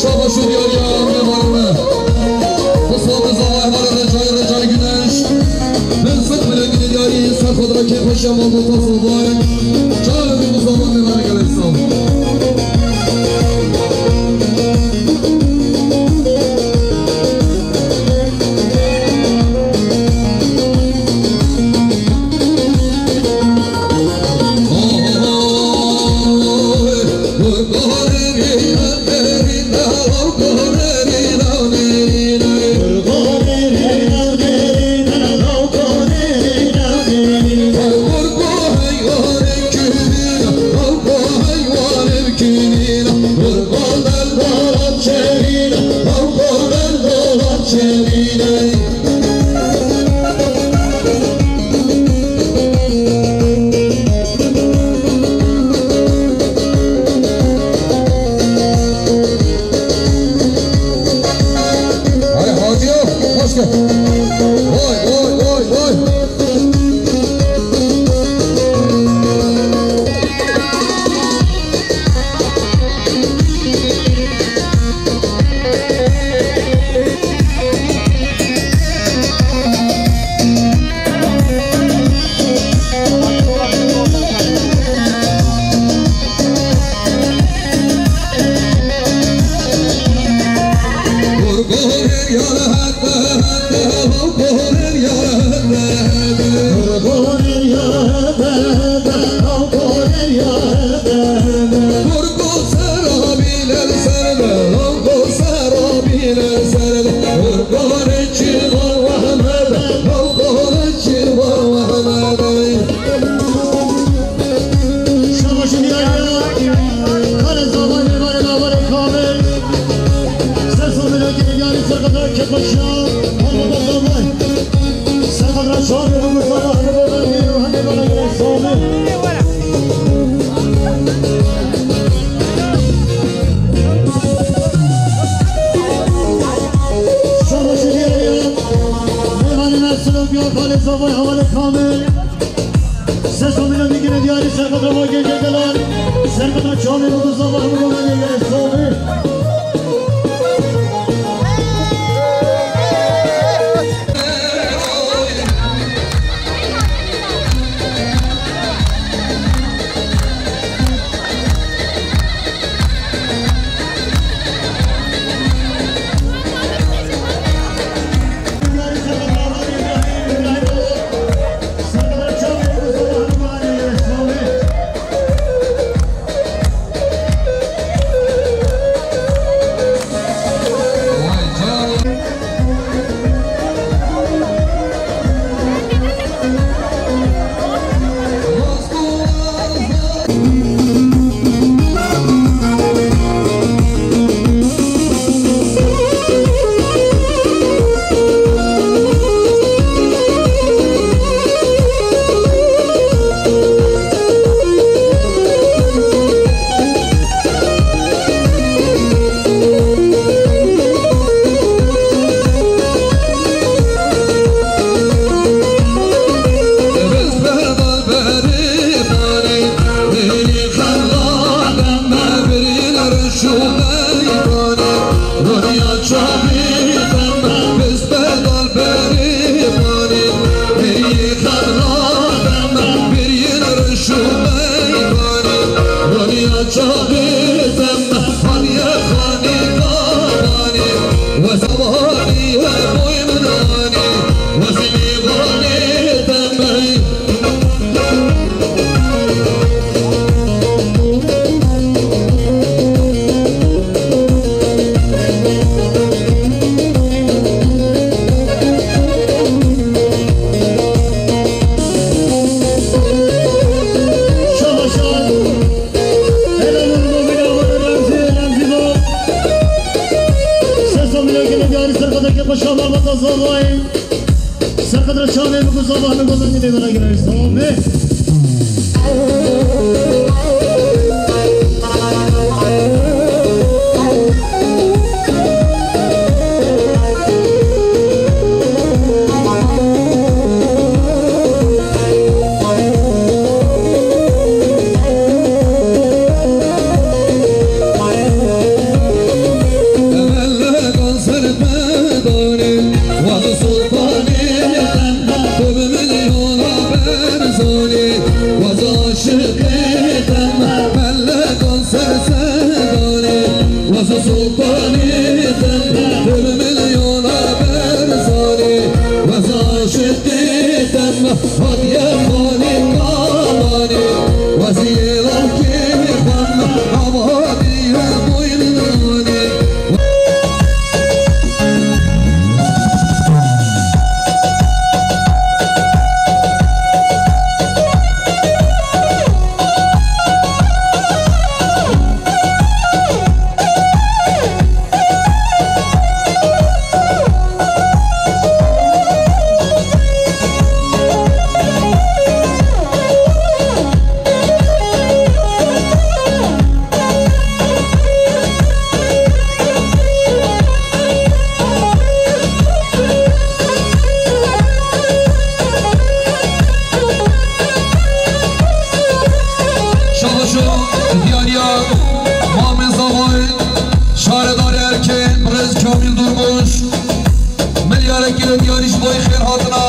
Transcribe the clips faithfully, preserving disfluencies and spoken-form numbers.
Şabaş û diyariya mêvanê me. Xwesla bi zavayê me re Recai, Recai Güneş. Bin sed milyon diyarî ser xwe dira kêfxweşiya malbata zavayê. Çawa bi zavayê me re gelek sağ ol. Ay, hacı yok. Hoş geldin. Vay, vay, vay, vay. Şabaşî diyariya, karê zavayê mêvanê labarê kamil. Ser sohbetê diyarî serqedra kêfxweşiya, malbata zavay. Serqedra çavê bû, Mustafa Hemî Baba, Hemî Baba, Hemî Baba, Hemî Baba. Şabaşî diyariya, mêvanê me Silopya, karê zavay, hevalê kamil. Ses û mîna digire diyarî serqedra ma gence delal. Serqedra çavê û duzava hemû ma gence sobe. Çava bata zavayê. Seqedra çavê min ku zava heme goza nîvê bera girayê. Zava me. Sultanê te, bir milyona berzanê, wez aşiqê te, hatiye xanê kalanê, wez yê lalkê xan, avadiye boynanê. Şabaşo diyariya Mamê Zavay, şaredarê Erkê, Birêz Kamîl Durmuş, milyarekî diyarî ji bo xêr hatina,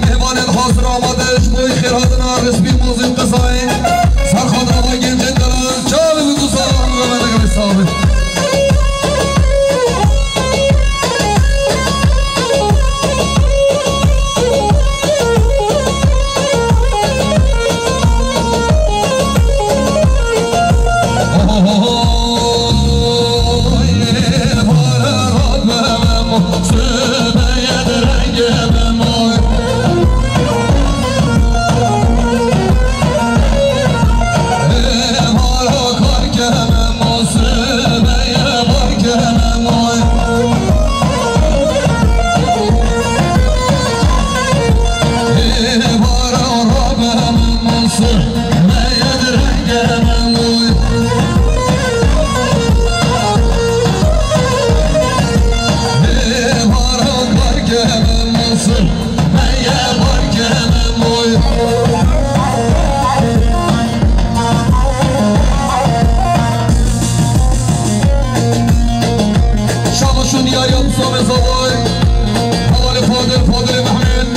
mêhvanên hazir amade ji bo xêr hatina, resmî mozî qezayê, serxatina va gencên delal, çavê bi guza, Sabe. Şabaşo diyariya Musa Mezavay, hevalê Fadil, Fadilê Mehmet,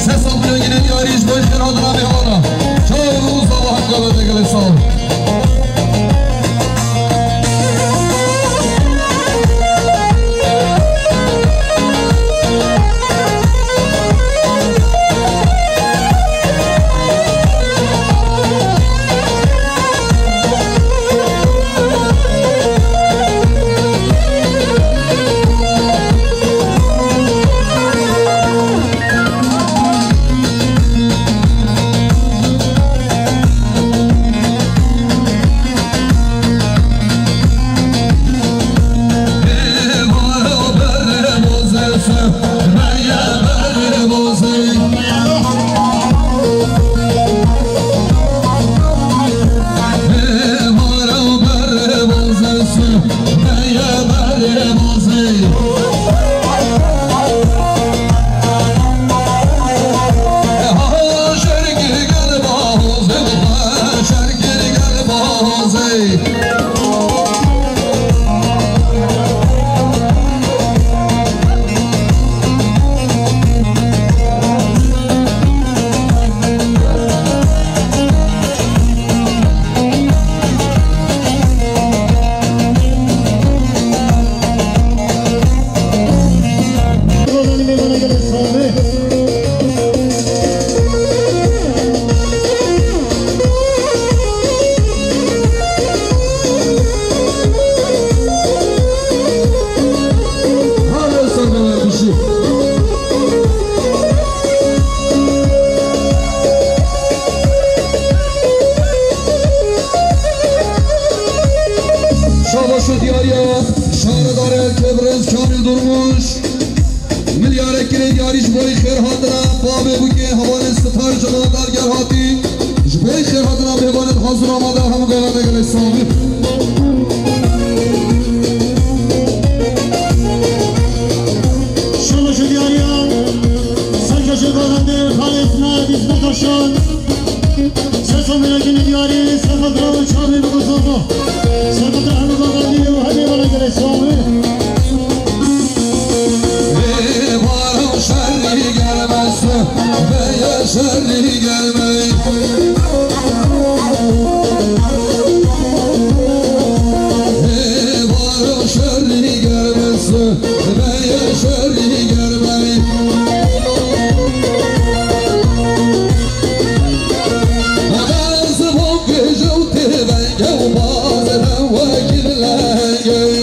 sê sed milyon yine diyarî ji bo xêr hatina mêvana. Çawa bû Zava hemgavete gelê sağ ol. Şabaşo diyariya şaredarê Erkê Birêz Kamîl Durmuş. Milyarek kirê diyarî ji bo xêr hatina, pavê bûkê hevalên Sitar Cemal Dalger hatî. Ji bo xêr hatina mêvanên hazir amade hemû gelane gelek savî. Şabaş û diyariya serkeşê govendê Xalê Sinar Dîzme Taşan. Ses û milekinê diyarî, serqet raw çavê biguzova. Serqet hemû govendî û hemî vana gelek savî. Ê, baro şerî gelmez, beye şerî gelmey. Ê, baro şerî gelmez, beye şerî gelmey. Ez bo gije û têvenge û baz re wekî lengey.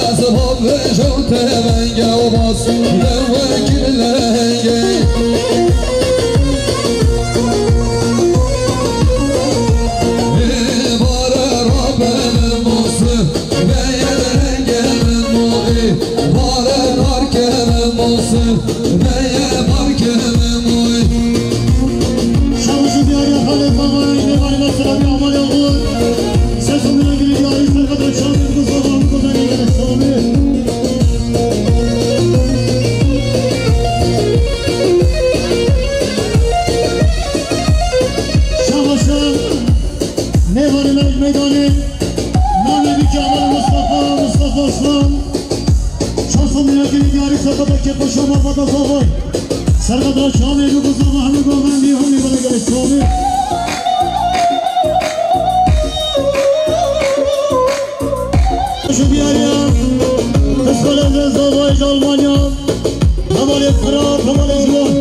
Ez bo gije û têvenge û baz re wekî lengey. Ê bare rabe min mos, beye renge min moê, bare tarke min mos, beye barke min moê. Şabaş û diyariya Xalê Xamay, mêvanê me silavî amalê xwe. Ses û milekinê diyarî serqet û çavê biguzova, biguzanê gelek savî. Şabaşa mêvanê me ji meydanê, namê bî Cemal Mustafa, Mustafa Aslan. Şans û milekinê diyarî serqeta kêfxweşa malbata zavay. Serqeta çavê biguzova hemû govendî hemî vana gelek savî. Şabaş û diyariya, Kızgöl'e zavay ji Almanya. Hevalê Firat, hevalê Ciwan.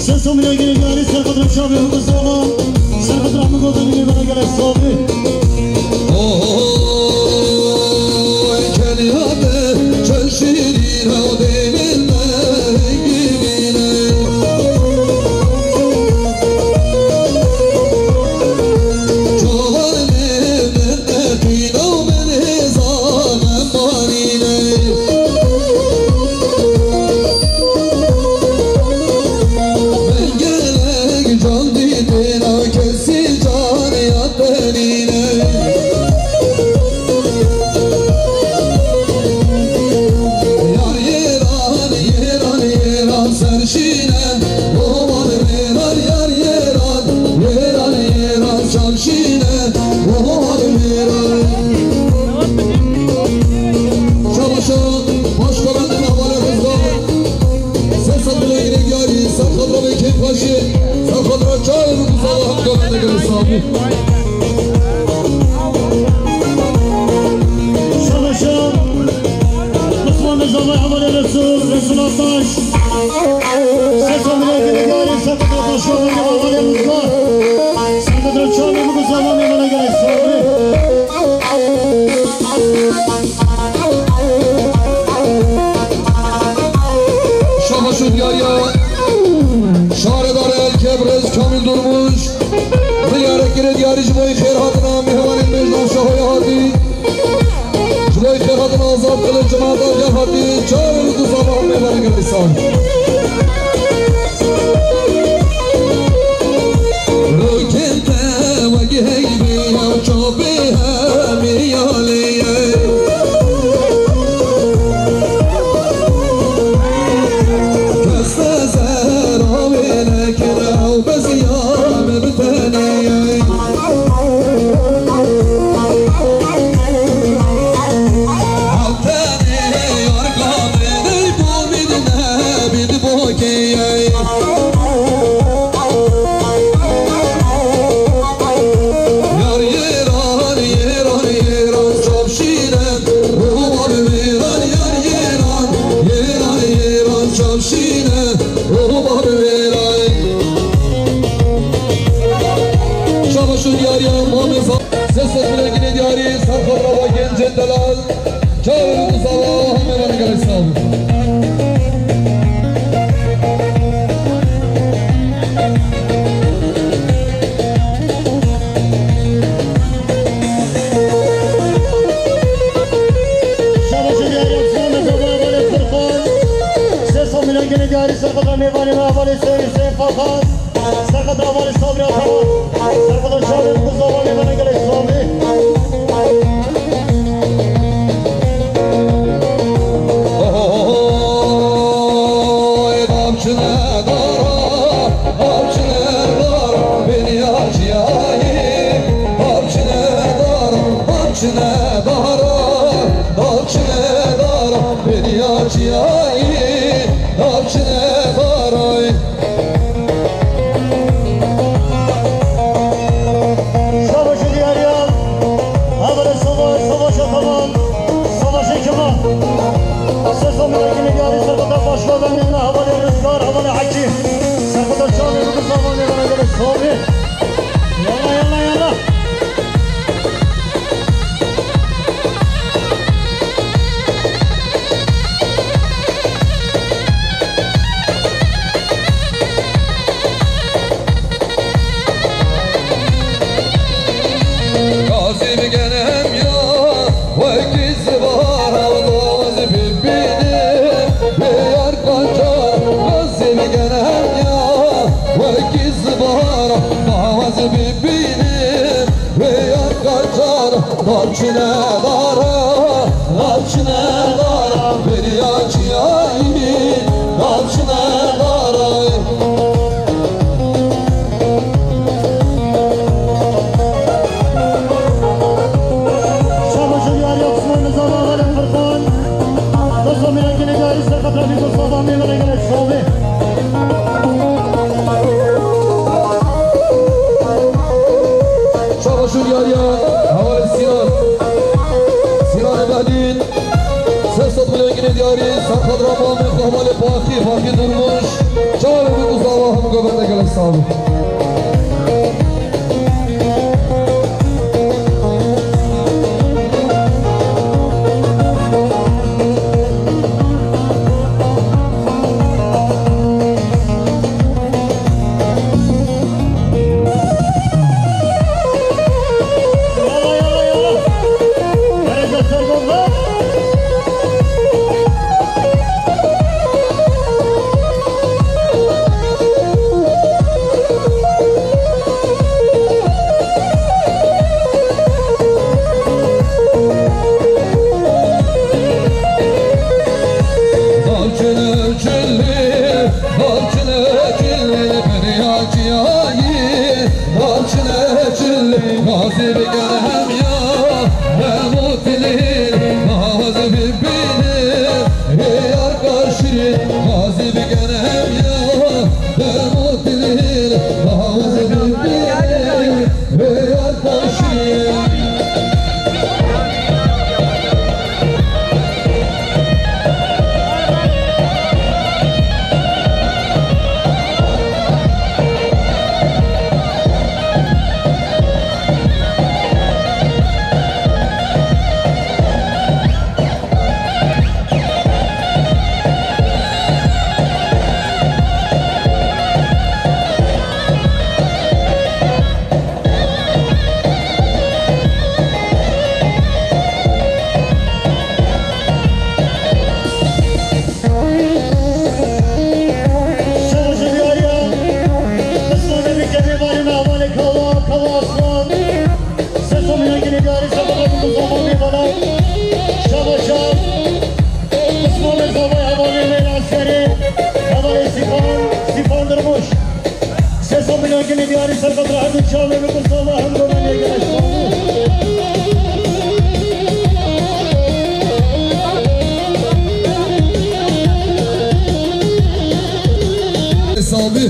Ses û milekinê diyarî serqet re çavê hû bizana. Serqet re hemû govendî vana gelek savî. Oy, kenya te çend şîrîn ew dêlên me hingî bîne. Çawanê min neqîne û min hêza nemanîne. Min gelek can dî têna kesî caniya te nîne. Yar yêran, yêran, yêran ser şîne. Oman mêran, yar yêran, yêran, yêran çav şîne. Oman mêran. Şabaşa, başka benden havale rızgâr. Ses atına yine diyari, sen kadra ve keyif başı. Sen kadra çay mı kuzava, hakkı bende gelirse abi. Şabaşa. Osman Reza Bey, Havale Resul, Resul Ataş. Ses Emre Gülügari, Sakıt Ataş, Havale Reza. Sakıt Resul, Havale Reza. Şabaş û diyariya şaredarê Elkê Birêz Kamîl Durmuş, milyarek kirê diyarî ji bo xêr hatina mêvanên mêjna Şahoya hatî. Ji bo xêr hatina Azad Kılıç, Cemaat Agah hatî, çar û du sabah mêvanê gelîsan. Rokên te wek heyvê ya çapê hemî yalê ye. Kes te zera wê nekir ew beziya min bi tenê ye. Ew tenê yar kamê dey komî di nebî di bokê ye. Yar yêran, yêran, yêran çavşîne. Oba bi mêran, yar yêran, yêran, yêran çavşîne. Oba bi mêran. Şabaş û diyariya mamê sa-, Ses û milekinê diyarî, serxwe rava gencên delal. Çawa û zava, hemê re gelek sağ olun. Serkota çavê bi zavalê me gelek savê. Oy, bavçine dara, bavçine dara, beniya çiyayî. Bavçine dara, bavçine dara, bavçine dara, beniya çiyayî. Bavçine dara. Şabaşê diyariya, hevalê sava-, savaşa tamam, savaşê kema. Sesa mirakini diyarî serkota başla bendina, hevalê Rizgar, hevalê Hekî. Serkota çavê bi zavalê bana gelek savê. Yalla, yalla, yalla. Gazî bi genem ya, wekî zibara doz bibînim, bê yar qacar. Gazî bi genem ya, wekî zibara doz bibînim, bê yar qacar. Navçine dara, navçine dara, beriya çiyayî, navçine dara. Şabaşo diyar ya Osman Nizam Avalê Furkan. Dosto mirakini diyarî serkota Bîto Sava Meyvana gelek savê. Şabaşo diyariya hevalê Sinan. Sinan Behdîn. Sê sed milyon ginê diyarî, serkota Mamê xwe hevalê Pakî, Pakî Durmuş. Çavê bi zava hemû govende gelek savê. Navçine çilî, navçine çilî, beriya çiyayî, navçine çilî, gazî bi genem ya, hemû tilî, gazî bibînim, ê yar qaşî, gazî bi genem ya, hemû tilî, gazî bibînim, ê yar qaşî. Şabaşo diyariya, Osmanê bi kevê barê me hevalê Kawa, Kawa Aslan. Sê sed milyon ginê diyarî serkota Bîto Sava Meyvana. Şabaşa, Osmanê zavay hevalê me Askerê, hevalê Sîfan, Sîfan Durmuş. Sê sed milyon ginê diyarî serkota her du çavê min ku sava hem govendê gelek savê. Savê.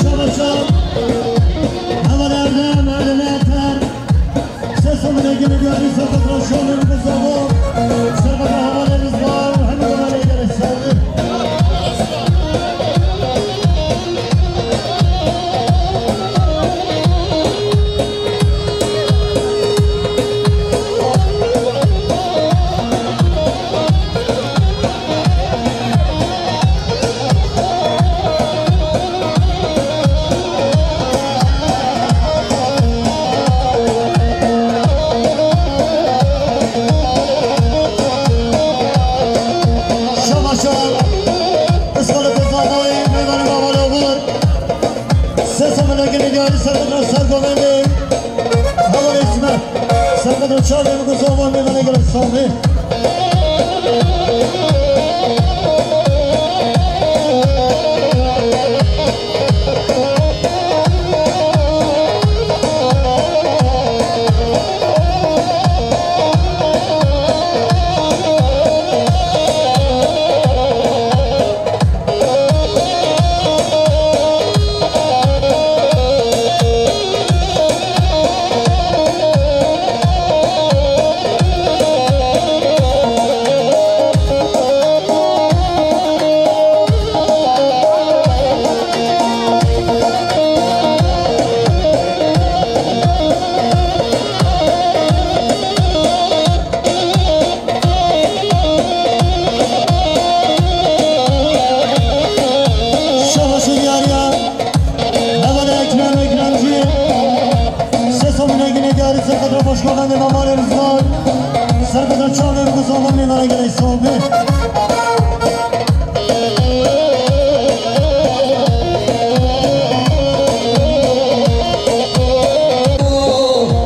Şabaşa, heval Erdem, Erdem Erter. Sê sed milyon ginê diyarî serkota Şamê bi zava, serkota hevalê Rizvan, hemî hevalê gelek savê. Sesa melekinê diyarî serqedra ser govendê. Hevalê Esmer. Serqedra çavê min ku zava mêvanê gelek savê. Şabaşê diyariya, hevalê Ekrem Ekremcî, sesa melekinê diyarî serqedra başkovendê Mamalê Rizvan, serqedra çavê min ku zava mêvanê gelek savê.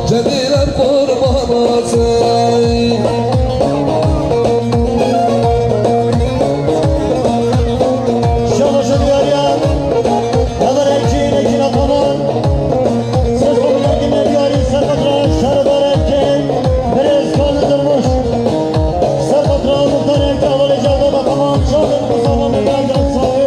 Cemîle qurbana te. Şabaşa diyariya, hevalê Ekrem Ekrem Ataman, sesa melekinê diyarî serqedra şaredarê Erkê, Birêz Kazım Durmuş, serqedra muxtarê Erkê, hevalê Cevdet Ataman, çavê min ku zava mêvanê gelek savê.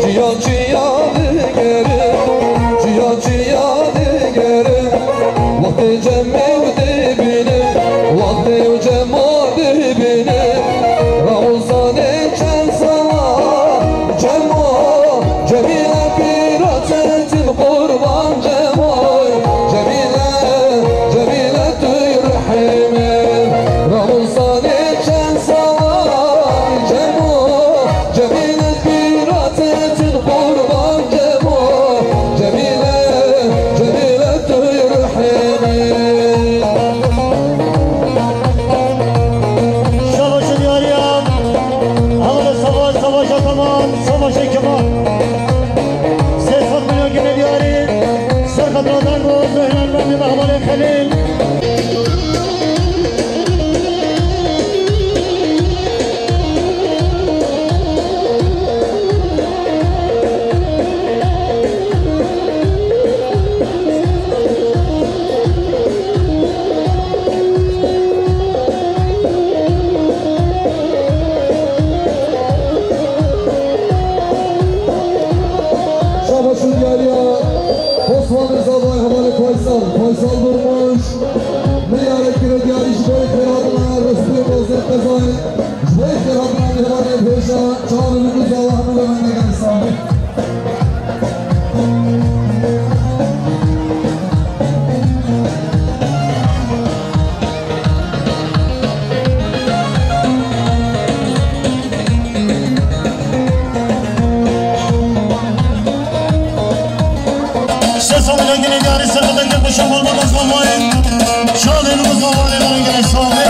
Çiya çiya digere, çiya çiya digere. Wextê cemê û dibîne, wextê û cema dibîne. Rawsanê çend sala, cemo, Cemîle pîra te tim qurban cemo. Cemîle, Cemîle tu rehîme. Rawsanê çend sala, cemo. Cemîle pîra te tim qurban cemo. Cemîle, Cemîle tu rehîme. Şabaşê diyariya, hevalê Savaş, Savaş Ataman, Savaşê Kemal. Sê sed milyon gine diyarî, serqedra dango, Zehra Efendi, hevalê Xelîl. Şabaş û diyariya Osman Rıza Bay, hevalê Faysal, Faysal Durmuş. Milyarek kire diyarî ji bo yê xêr hatina, ristê bozê qezayê. Ji bo yê xêr hatina mêvanê pêşa, çavê min û zava hemû ve mendegên Îslamê. Sesa melekinê diyarî serqedra kir bi şemal bana zalmayê. Şalê min zalmayê bana gelek savê.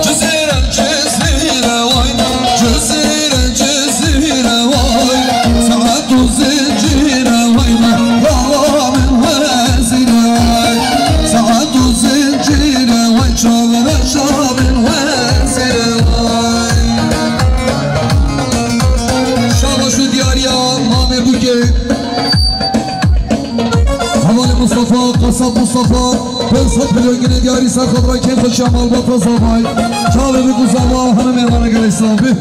Cizîre, Cizîre way, Cizîre, Cizîre way. Saet û zincîre way, rava min wezîre way. Saet û zincîre way, çavreşa min wezîre way. Şabaş û diyariya mamê bûkê. Mustafa, pênc sed milyon gine diyarî ser xatirê kêf xweşiya malbata Zavay. Çavê bik û Zava heme mêvana gelek sax bî.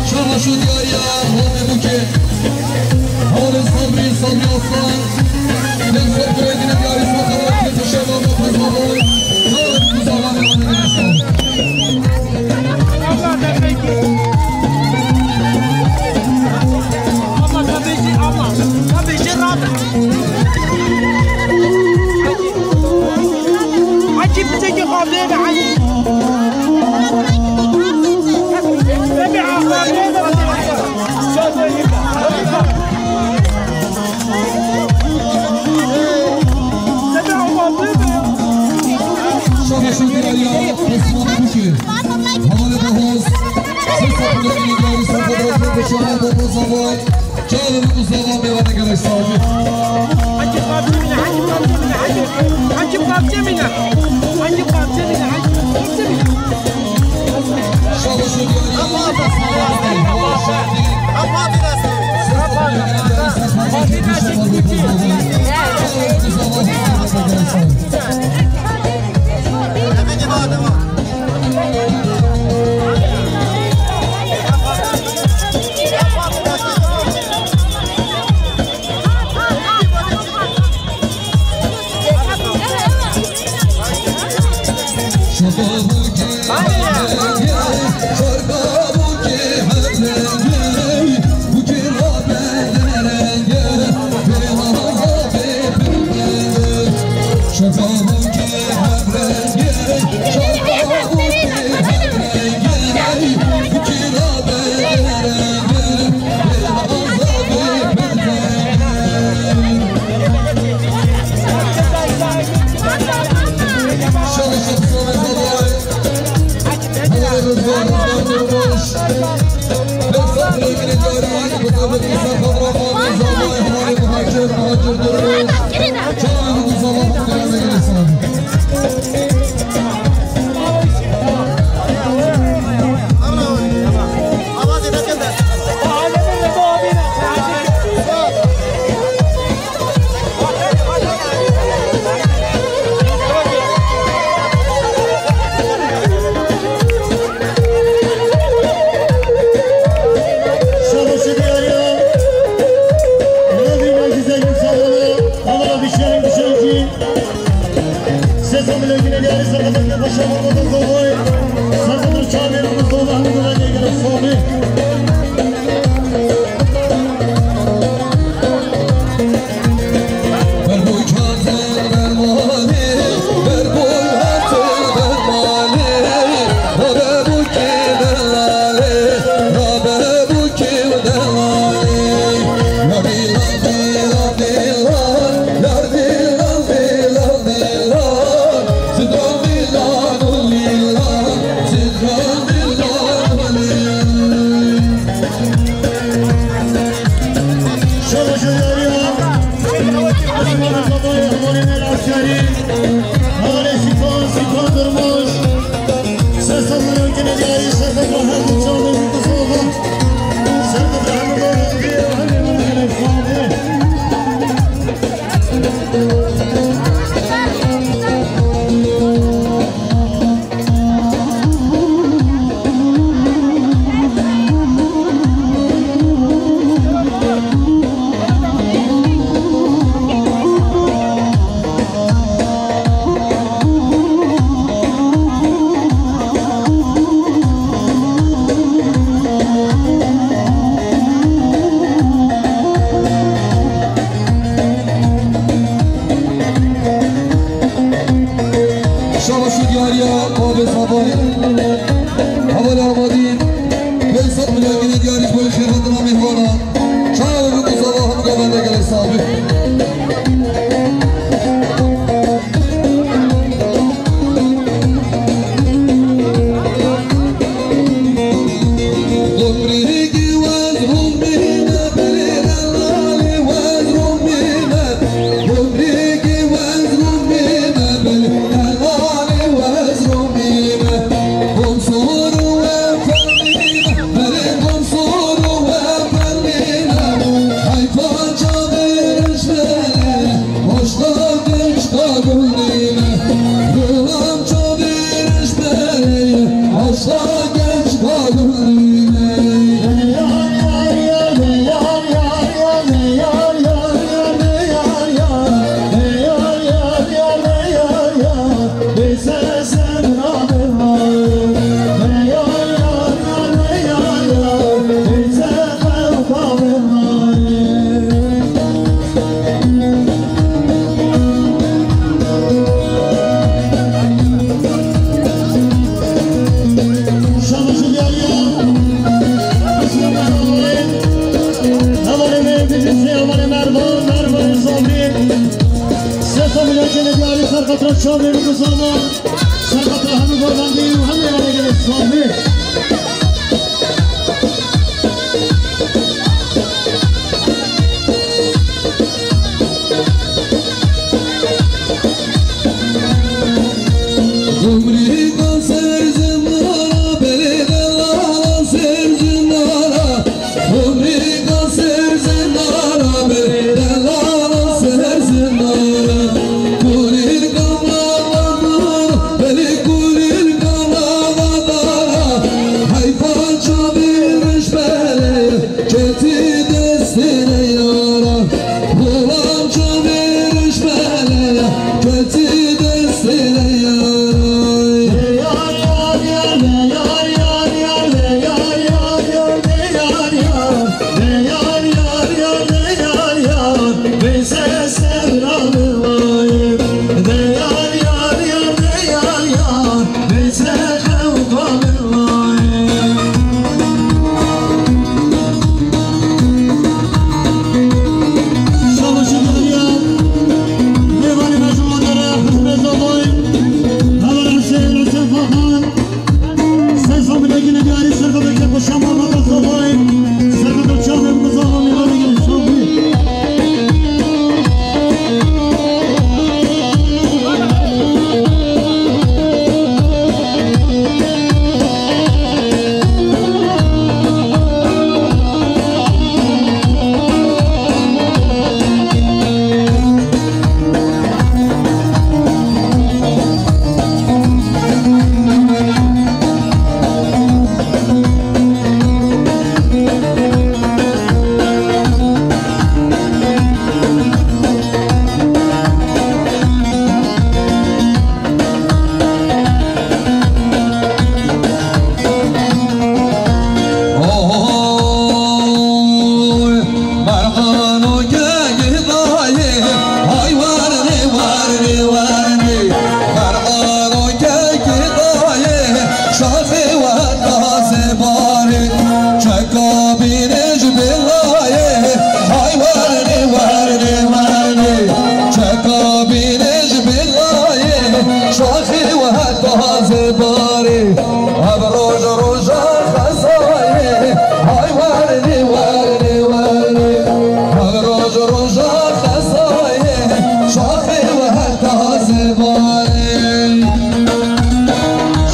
Şabaş û diyariya Homê Bûkê. Holê Sabrî, Sabrî Aslan. Pênc sed kurê dîne diyarî Sabrî Aslan. Şabaş û diyariya Homê Bûkê. Abla, da bêjî, abla, da bêjî, abla. Da bêjî, rabe. Hacî, piçekî xwazê be, Hacî. Be, be, xwazê be. Şabaş û diyariya Osman Bûkê. Hevalê Bahoz. Sê sed milyon diyarî ser xatirê kêf xweşiya malbata Zavay. Çavê bik û Zava mêvana gelek sax bî. Hacî xwazê mîne, Hacî xwazê mîne, Hacî. Hacî xwazê mîne. Hacî xwazê mîne, Hacî xwazê mîne. Şabaş û diyariya. Şabaş û diyariya. Navî Mecîzê Gulsarana, Amara Vişarî Vişarcî. Sê sed milyon gine diyarî ser xatirê kêf xweşiya malbata Zavay. Ser xatirê çavê bik û Zava hemû Zavayê gelek sax bî. Sesa milletine diyarî serqatra çavê bi guzama, serqatra hemî gorandî û hemî eregele sabî. Umrîka ser zindana, belê delala ser zindana. Kurîr kamla vadar, belê kurîr kamla vadar. Heyfa çavê rişbelê, ketî destê neyara. Xulam çavê rişbelê, ketî destê neyara. Merqano kekê dayê, hay warnê, warnê, warnê. Merqano kekê dayê, şaxê we taze barê. Çeka bînê ji bêlayê, hay warnê, warnê, warnê. Çeka bînê ji bêlayê, şaxê we taze barê. Ev roj roja xezayê, hay warnê, warnê, warnê. Ev roj roja xezayê, şaxê we her taze barê.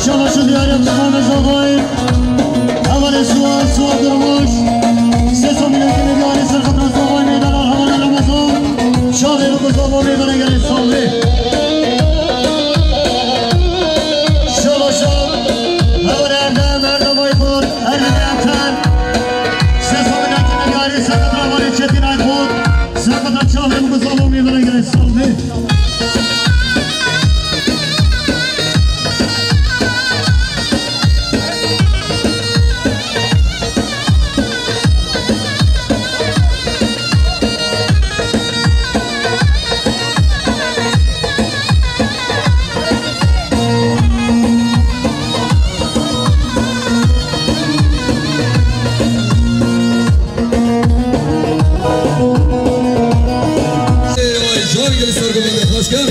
Şaba şu diyarê Abdurrahman Mezavayê, hevalê Suat, Suat Durmuş, sesa milletine diyarê serxatra Zavayê, meydana hevalê Ramazan, şabê bi guzava meydana gelê sabê. Şaba şab, hevalê Erdem, Erdem Aykut, Erdem Erten. Sesa milletine diyarê serxatra hevalê Çetin Aykut, serxatra çavê bi guzava meydana gelê sabê. Ey, ay, car gelî ser govendê xweş kin.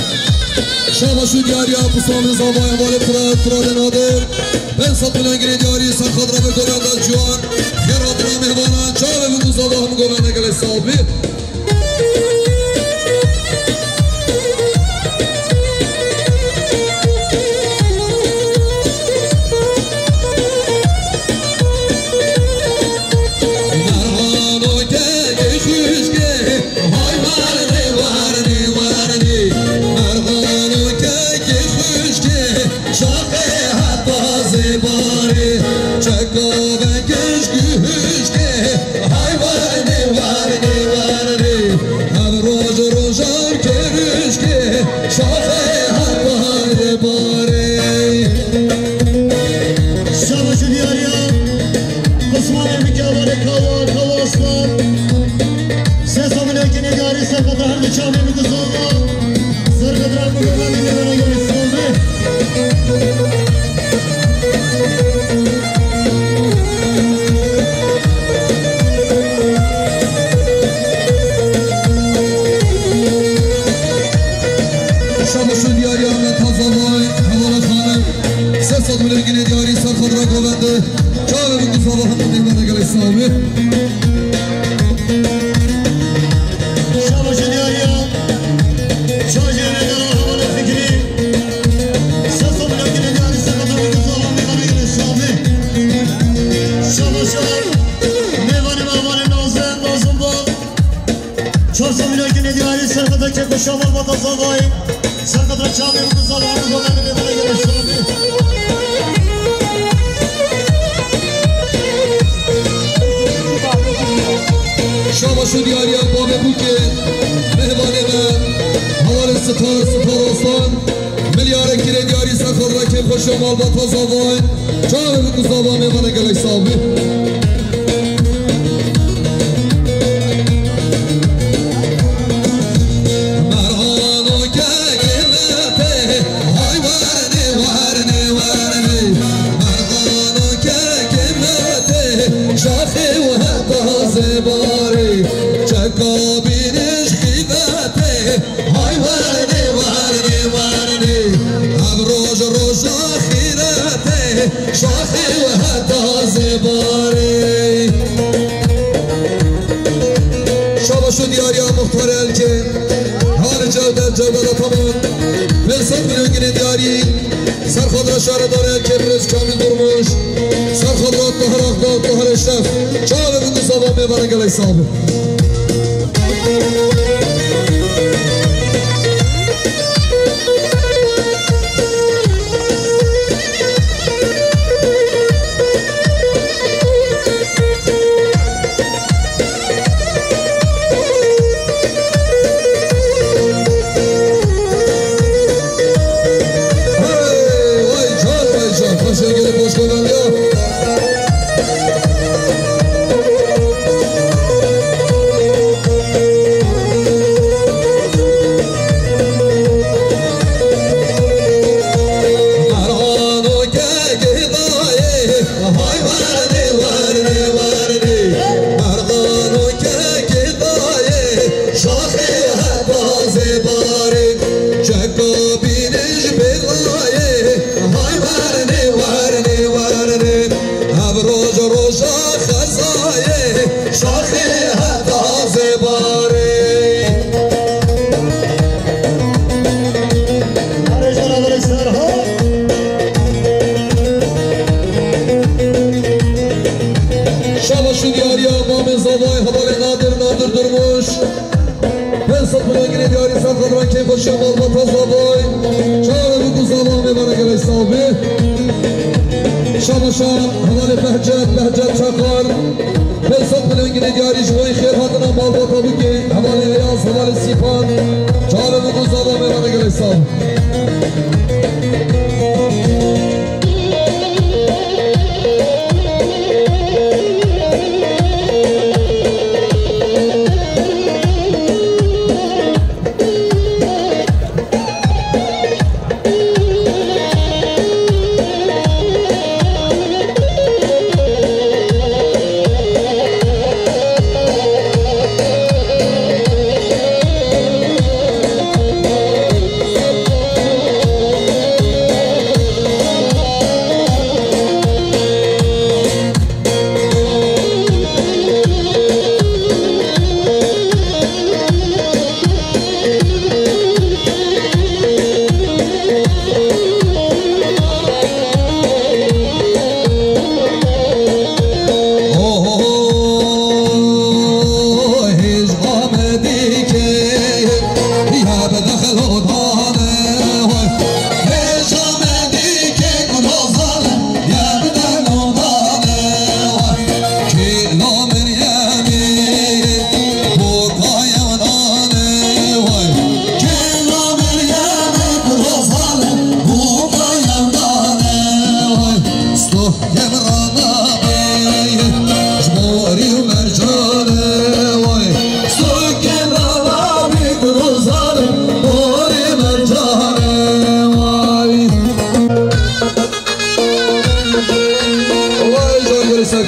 Şaba şu diyariya Abdulsamî Zavayê hevalê Fira-, Firadê Nadir. Pênc sed milyon girê diyarî serxatra vê govenda ciwan. Xêr hatina mêhvanan, çavê min û zava hemû govenda gelê sabî. Merhano kekê xwişkê, hay warnê, warnê, warnê. Merhano Şabaş û diyariya Osmanê Mikabarê Kawa, Kawa Osman. Sê sed milyonkî diyarî serqedra her du çavê min ku zava. Serqedra min ku zava, min ku zava. Şabaş û diyariya me taza vay, Hevala Xanim. Sê sed milyonkî diyarî serqedra govende. Çavê min ku zava hemû mêvana gelek sax bî. Şabaş û diyariya. Çavê min ku zava Hevala Fikrî. Sê sed milyonkî diyarî serqedra min ku zava mêvana gelek sax bî. Şabaş û mêvanê me, mêvanê Nazim, Nazim Bal. Çar sed milyonkî diyarî serqedra kek û şamal bata zavayê. Serqedra çavê min ku zava min ku zava min ku zava. Şabaş û diyariya bavê bûkê, mêvanê me, Hevalê Sipar, Sipar Osman. Milyarekî rê diyarî serqedra kek û şamal bata zavayê. Çavê min ku zava mêvana gelek sax bî. Mergano kekê me tê, hay wernê, wernê, wernê. Mergano kekê me tê, şaxê û heta zêbarê. Çeka bînij xîvetê, hay wernê, wernê, wernê. Ev roj roja xîretê, şaxê û heta zêbarê. Şabaş û diyariya muxtarê Elkê. Halê Cewdet, Cewdet Ataman. Pênc sed milyonkî diyarî. Serxadra şaredarê Elkê Birêz Kamîl Durmuş. Serxadra Tahir Akdağ, Tahir Eşref. Çavê min ku zava mêvana gelek sax bî. Hey, vay can, vay can. Taşa gelip hoş geldin ya. Mergano kekê dayê, hay wernê, wernê, wernê. Mergano kekê dayê, şaxê heta zêbarê. Çeka bînij bêlayê, hay wernê, wernê, wernê. Ev roj roja xezayê, şaxê heta zêbarê. Şabaş û diyariya mamê zavayê Hevalê Nadir, Nadir Durmuş. Pênc sed milyonkî diyarî serqedra kek û şamal bata zavayê. Çavê min ku zava mêvana gelek sax bî. Şabaşa Hevalê Behcet, Behcet Çakar. Pênc sed milyonkî diyarî ji bo xêr hatina malbata bûkê. Hevalê Eyaz, Hevalê Sîpan. Çavê min ku zava mêvana gelek sax bî.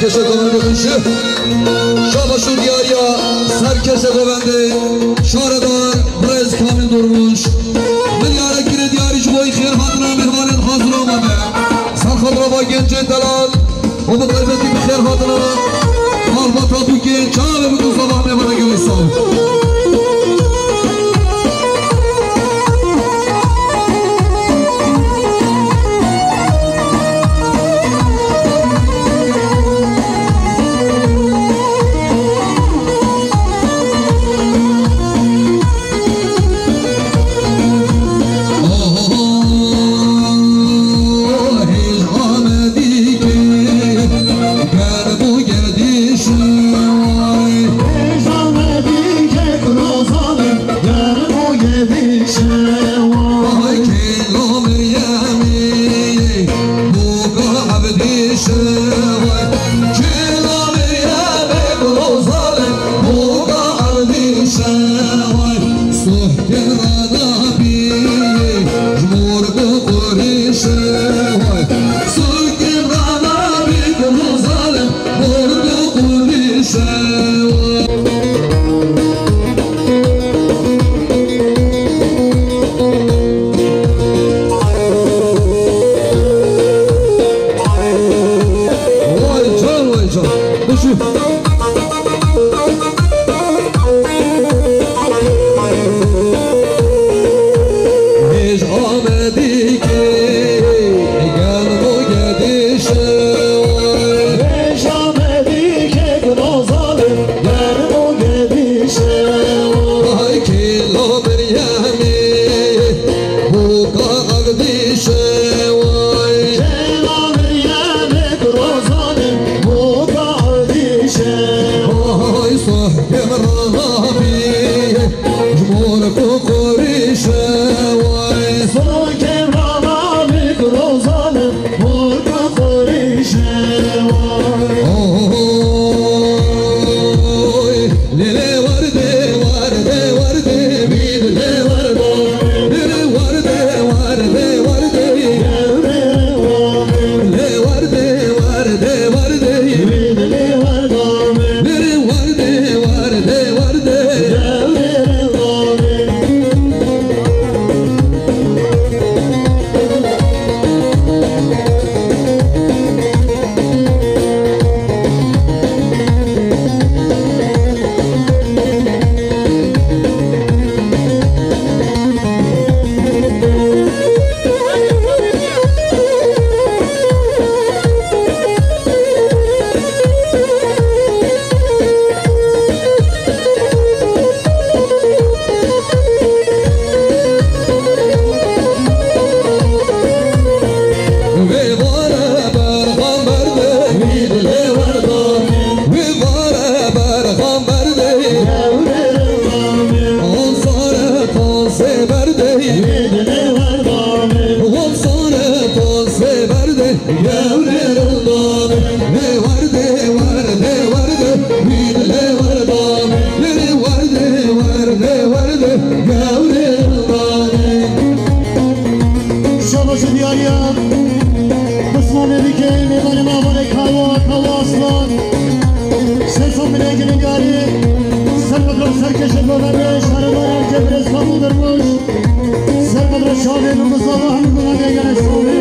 Keşe govende xweşi. Şabaş û diyariya ser keşe govendê şaredar birêz Kamîl Durmuş. Milyara kirê diyarî ji bo xêr hatina mêhvanên hazir amade. Ser xatira va gencên delal û bi taybetî bi xêr hatina malbata Dûkê çavê bi ku sabah mêvana gelê sal. Şabaş û diyariya. Qisma Melîkê, mêvanê Mavanê Kawa, Kawa Aslan. Ser sofrê gelê diyarî. Ser mekran ser keşe govendê, şaredar erkê birêz Kamîl Durmuş. Ser mekran çavê bi ku sabah hemî govendê gelê sofrê.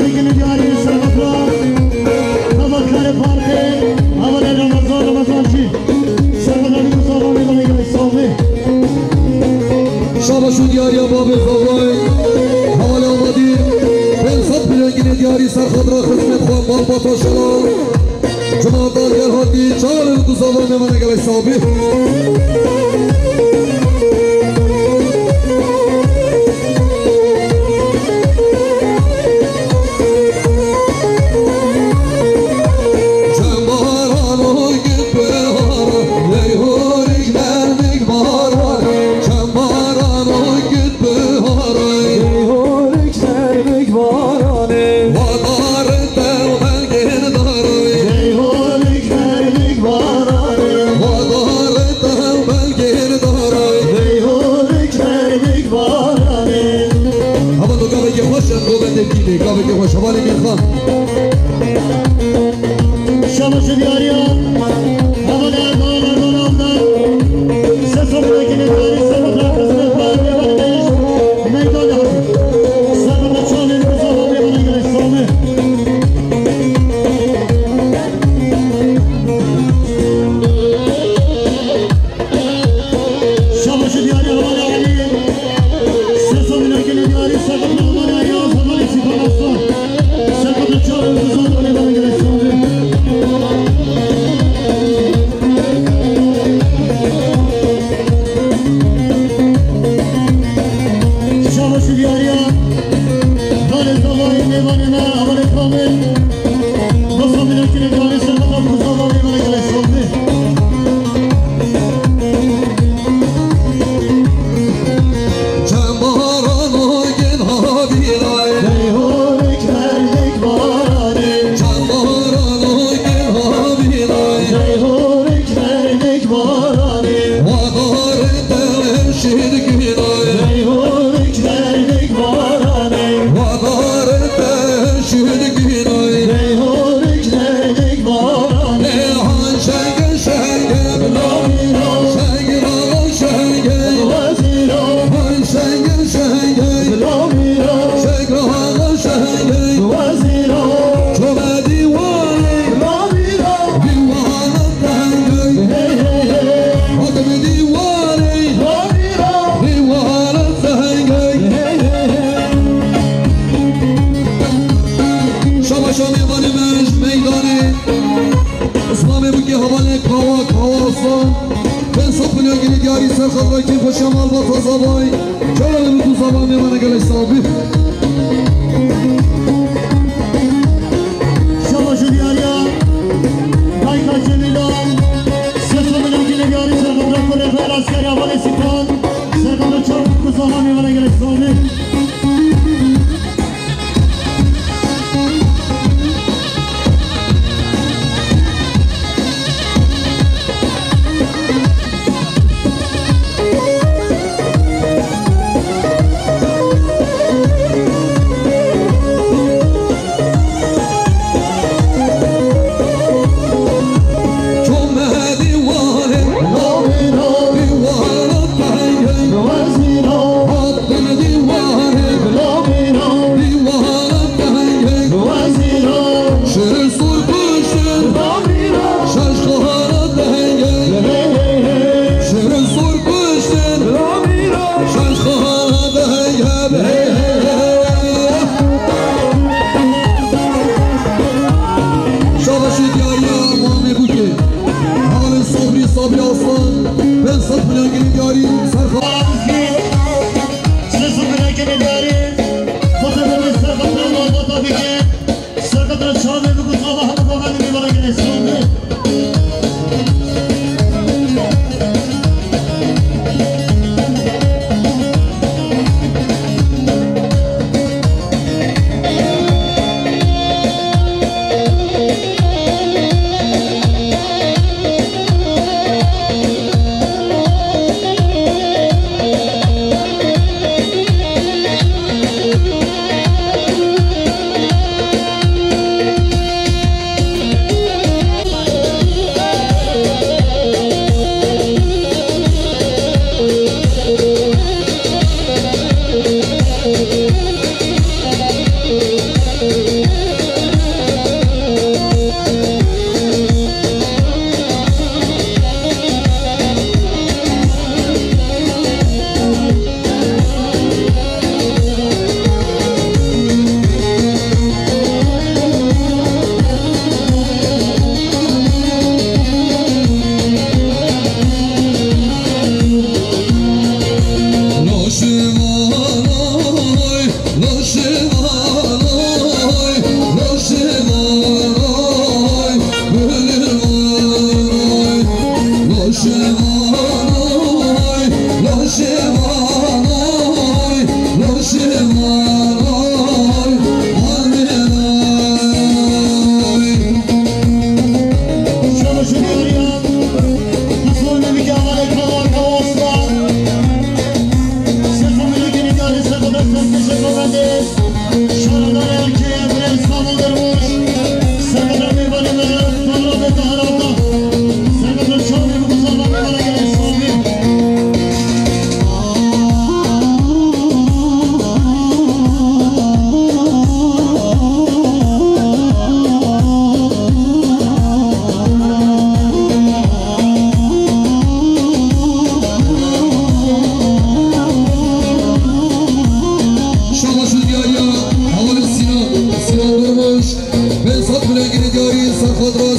Yekînî diyarî serheta Navakare Parkê, hevalê Ramazan Ramazan jî serheta Nîkû Savanê ve gelek sağ be. Şabaş û diyariya babê Zavayê, hevalê Amadî, pênc sed pirengînê diyarî serheta xizmet xwe malbata şela. Cuma dal gel hatî, çawa li Nîkû Savanê ve gelek sağ be. Çembaran o git bihara, leyhorik nermik baran. Çembaran o git bihara, leyhorik nermik baranê. Vadar te belgên daray, leyhorik nermik baranê. Vadar te belgên daray, leyhorik nermik baranê. Ama tu gavekî xweş e, govendê dîlê, gavekî xweş. Hevalê Mîrxan. Şabaş û diyariya, hevalê Erdoğan, Erdoğan Avdar. Ses û melekinê diyarî, serheta Nîkû Savanê ve gelek sağ be. Meydanê hatî. Serheta çavên Nîkû Savanê ve gelek sağ be. Şabaş û diyarî hevalê Elî. Ses û melekinê diyarî serheta hevalê Eyaz, hevalê Sîpan Aslan. Serheta çavên Nîkû Savanê ve gelek sağ be. Şabaş û diyariya. Hevalê Zavayê, mêvanê me, hevalê Kamil. Dosta mînakî li Diyarê Serheta Nîkû Savanê ve gelek sağ be. Çembaran o gel havîray. Leyhorik nermik baranê. Çembaran o gel havîray. Leyhorik nermik baranê. Vadar te şirkîray. Leyhorik nermik baranê. Vadar te şirkîray. Leyhorik nermik baranê. Ê han şenge şenge. Lavîra. Şenge şenge. Wezîra. Han şenge şenge. Lavîra. Şenge şenge. Wezîra. Çome dîwarê. Lavîra. Dîwara dengê. Hey, hey, hey. Hatim dîwarê. Lavîra. Dîwara dengê. Hey, hey, hey. Şabaş û mêvanê me ji meydanê. Îslamê bike hevalê Kawa, Kawa Aslan. Pênc sed milyon gilî diyarî ser xatirê kêfxweşiya malbata Zavayê. Çawa li Nîkû Savanê ve gelek sağ be. Şabaş û diyariya dayika Cemîlan. Sê sed milyon gilî diyarî ser xatirê kurê xwe Eskerê hevalê Sîpan. Ser xatirê çav Nîkû Savanê ve gelek sağ be.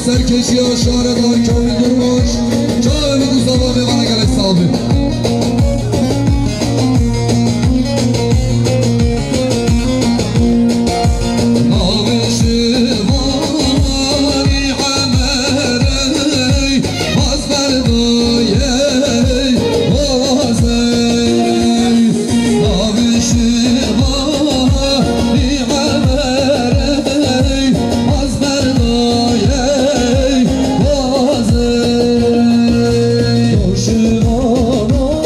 Serkêşiya şaredar Kamîl Durmuş, çavê min û zava mêvana gelek sal be. Navê şivanî Emerey, Azberdoyê Wazey. Navê şivanî Emerey, Azberdoyê Wazey. Noşivanay,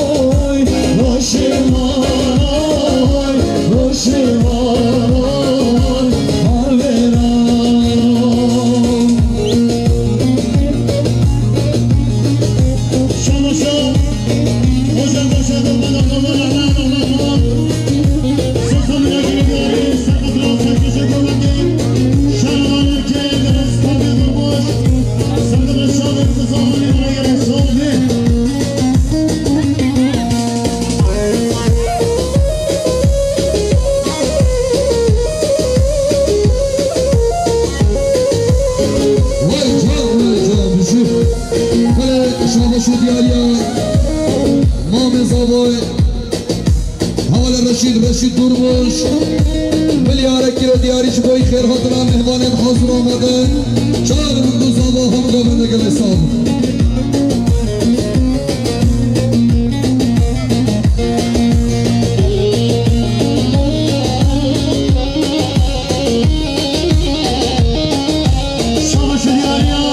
noşivanay, noşivanay, Marvera. Şabaşa, hoca başa da bana bana bana bana. Sasa bile geliyor, sakatlar sakışı görmedi. Şarvan ülke, biraz kapı durmuş. Sakatlar şahı kısa bana göre gerek sordu. Vay can, vay can, düşün. Hele şabaş û diyariya Mamê Zavoy, Hevalê Reşîd, Reşîd Durmuş, milyarek kilo diyarî ji bo xêrhatina mêvanên hazir amade. Çavê min û zava hemû gavên de gelek sağ olun. Şabaş û diyariya.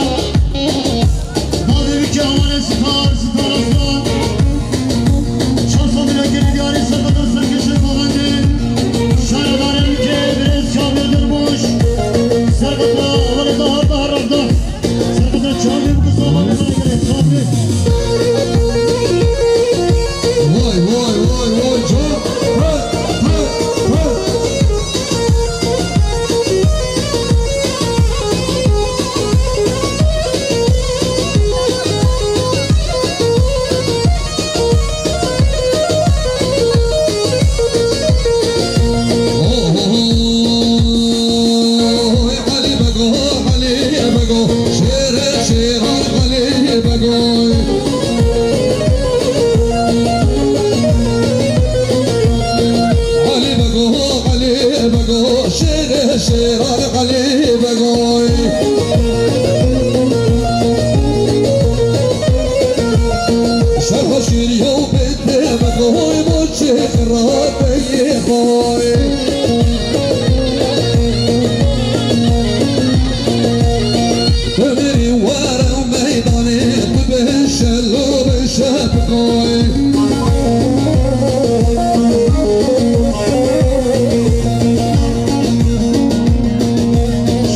Navê wî ke Hevalê Star, Star Aslan. Şansa dilekirî diyarî serketa serkêşê Kovendê. Şaredarê wî ke birêz Kamîl Durmuş. Serketa Hevalê Dahar, Dahar Ravda. Serketa çavê wî ke Hevalê Dahar, Dahar Ravda. Vay, vay, vay, vay, can. He, he, he. Oy, Elî Bego, Elî Bego, şêrê şêran Elî Bego. Elî Bego, Elî Bego, şêrê şêran Elî Bego. Şerh şîrî yew bê Dê bi xwe boçê xirabeyê xwe. Bimirî were meydanê, bibe şelo bi şepqoy.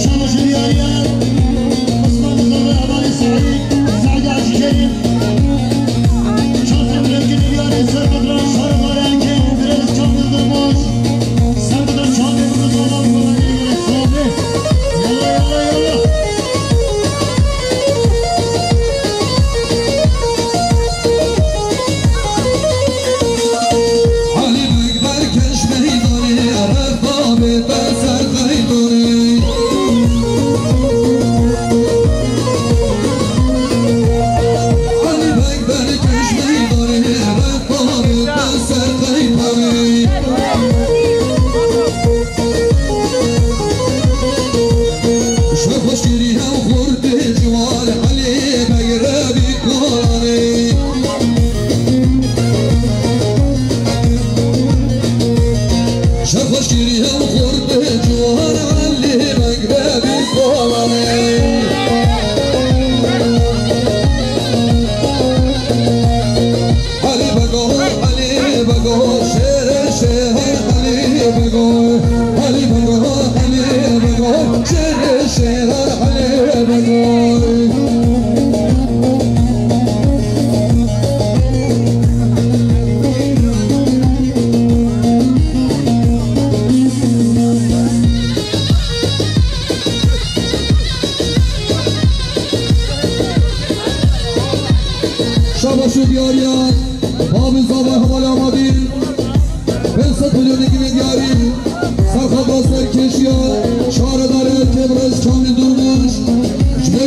Şabaş û diyariya Osman Mustafa Hevalê Saîd, Saîd Hacî Kerîm. Elî Bego, Elî Bego, şêrê şêran Elî Bego. Elî Bego, Elî Bego, şêrê şêran Elî Bego. Şabaş û diyariya Babî Zavay Hevalê Amadî. Pênc sed milyon gilê diyarî. Serxada serkêşiya şaredarê Kêbrez Kamîl Durmuş. Ji bo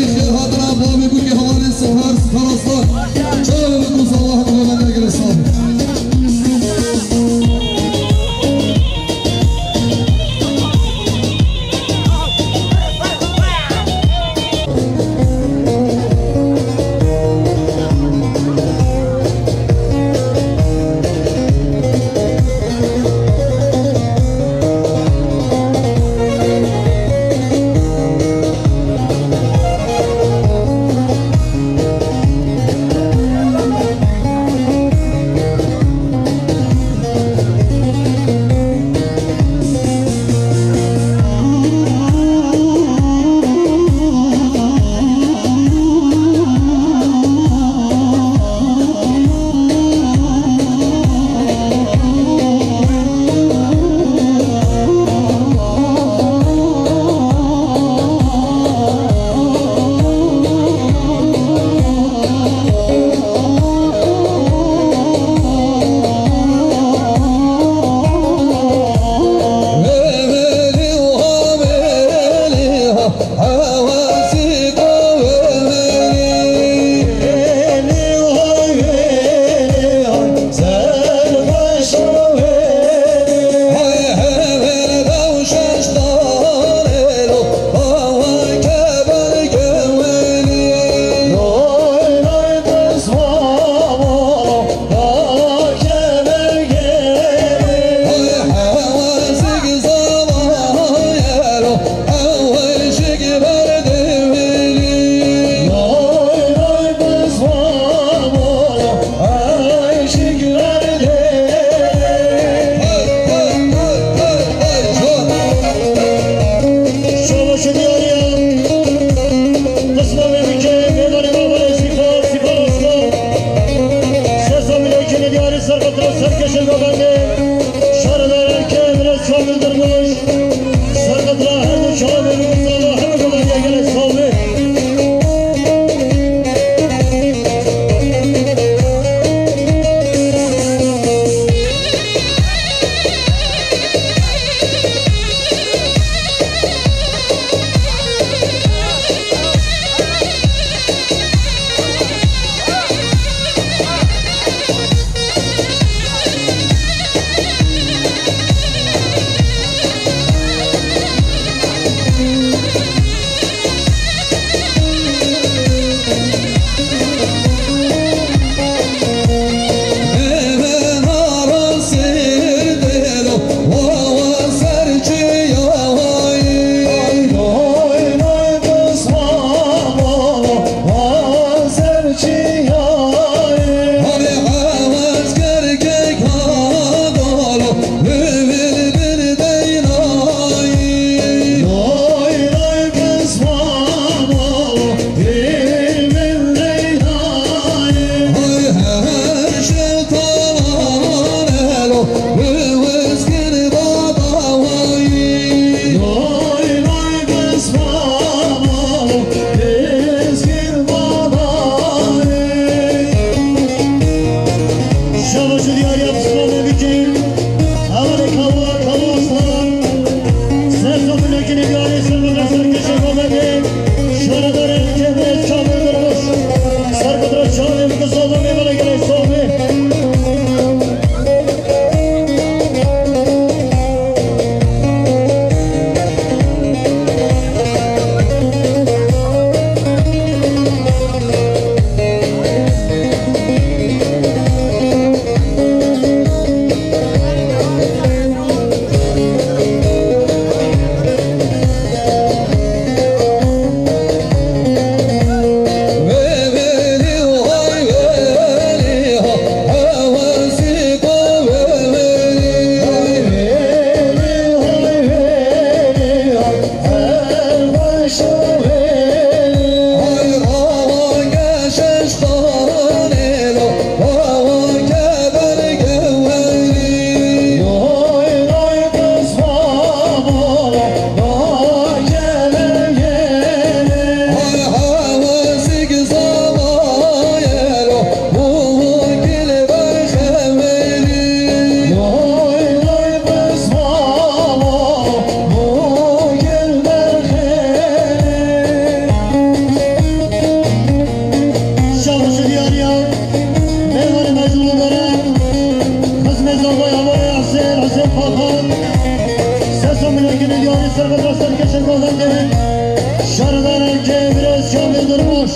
Şaredarê Erkê, Birêz Kamil Durmuş,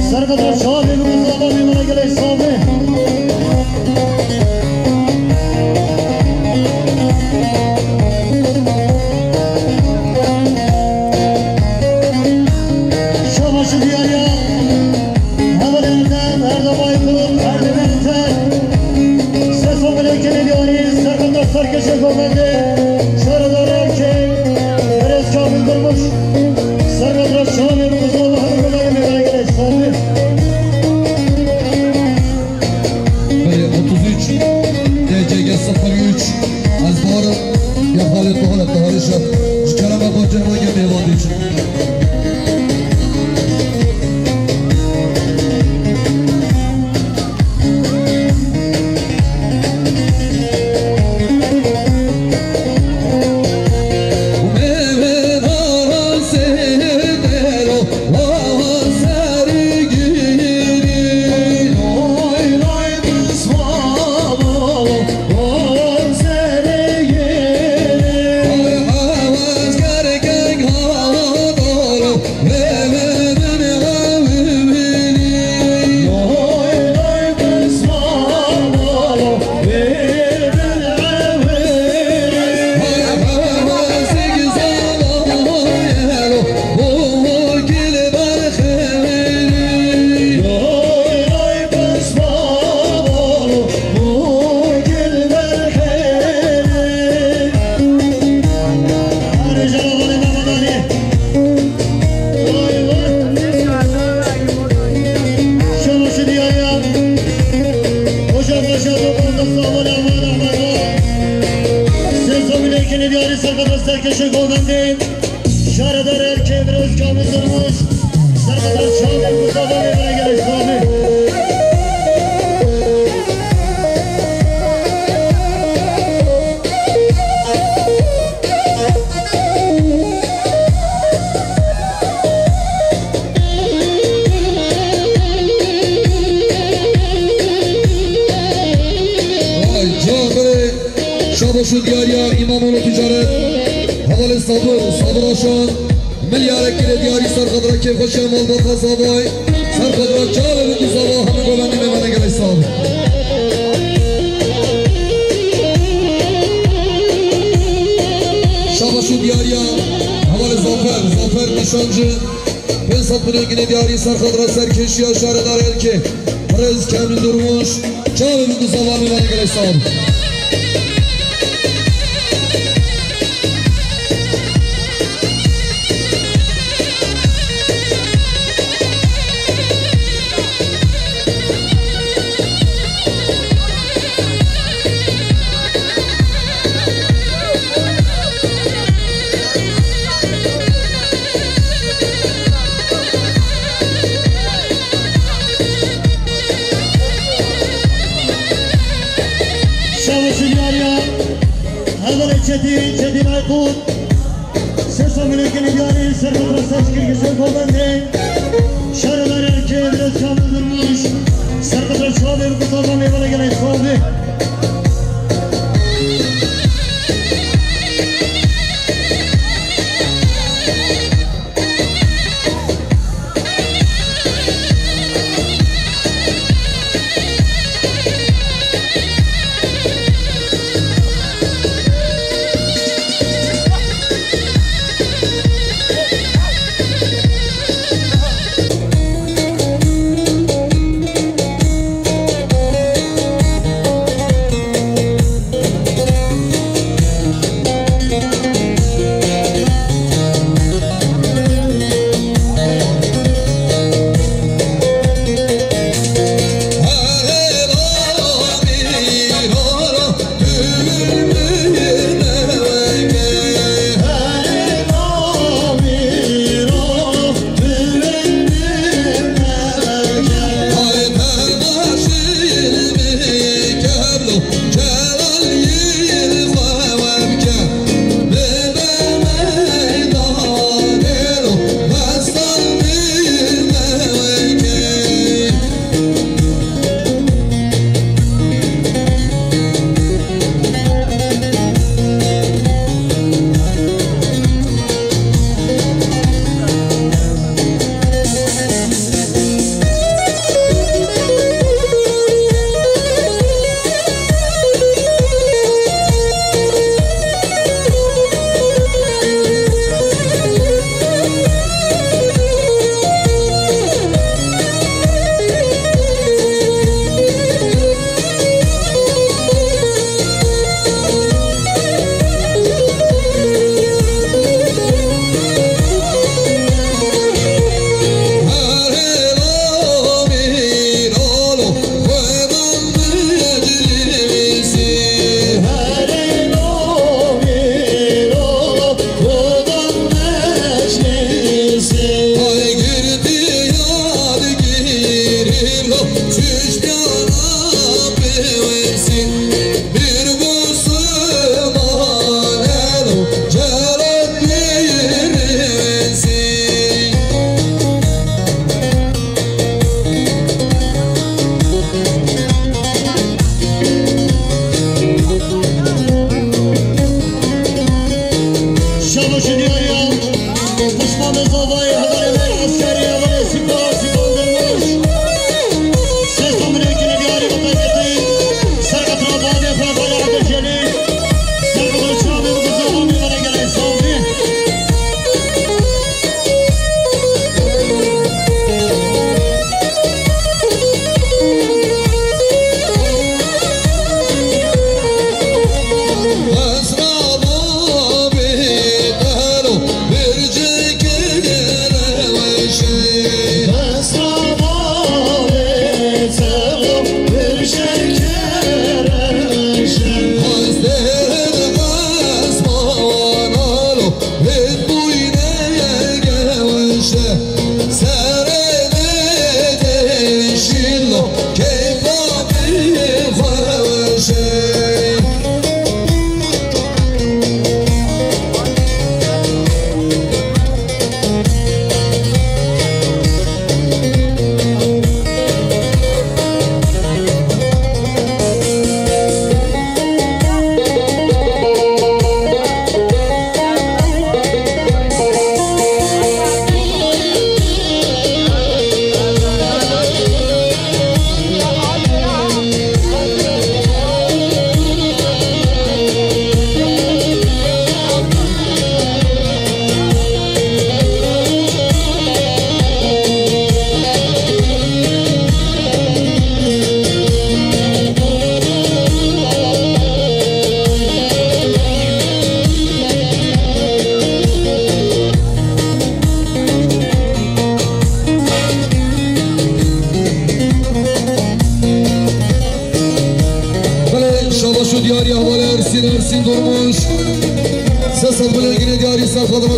serqedra çavê bi guzava mêmana gelê Savê. Şabaş diyariya hevalên te, Erdem Aykut, Erdem Enter. Sesa milekê diyarî, serqedra serkêşê govendê, şaredarê Erkê, Birêz Kamil Durmuş, serqedra çavê bi guzava hemû gelê mêmana gelê Savê. Belê, otuz üç, D C G sıfır üç, ez barim, ya Xalid Buhara, Tahirî Şef, ji kerema xwe cem rengê mêvan dîçin. Sesa milekê diyarî serqedra serkêşê govendê. Şaredar Erkê, Birêz Kamil Durmuş, serqedra çavê bi guzava mêmana gelê Savê. Vay, can belê. Şabaş û diyariya Îmamoğlu Ticaret, hevalê Sabir, Sabir Aşan, milyarek kilo diyarî serqedra kêfxweşiya malbata zavay, serqedra çavê bi guzava hemû govendê mêmana gelê Savê. Şabaş û diyariya hevalê Zafer, Zafer Nişancı, pênc sed milyon ginê diyarî serqedra serkêşiya şaredar Erkê, Birêz Kamil Durmuş, çavê bi guzava mêmana gelê Savê. Şabaş û diyariya hevalê Çetîn, Çetîn Aykut. Sesa milekê diyarî serqedra serkêşê govendê. Şaredar Erkê, Birêz Kamil Durmuş, serqedra çavê bi guzava mêmana gelê Savê.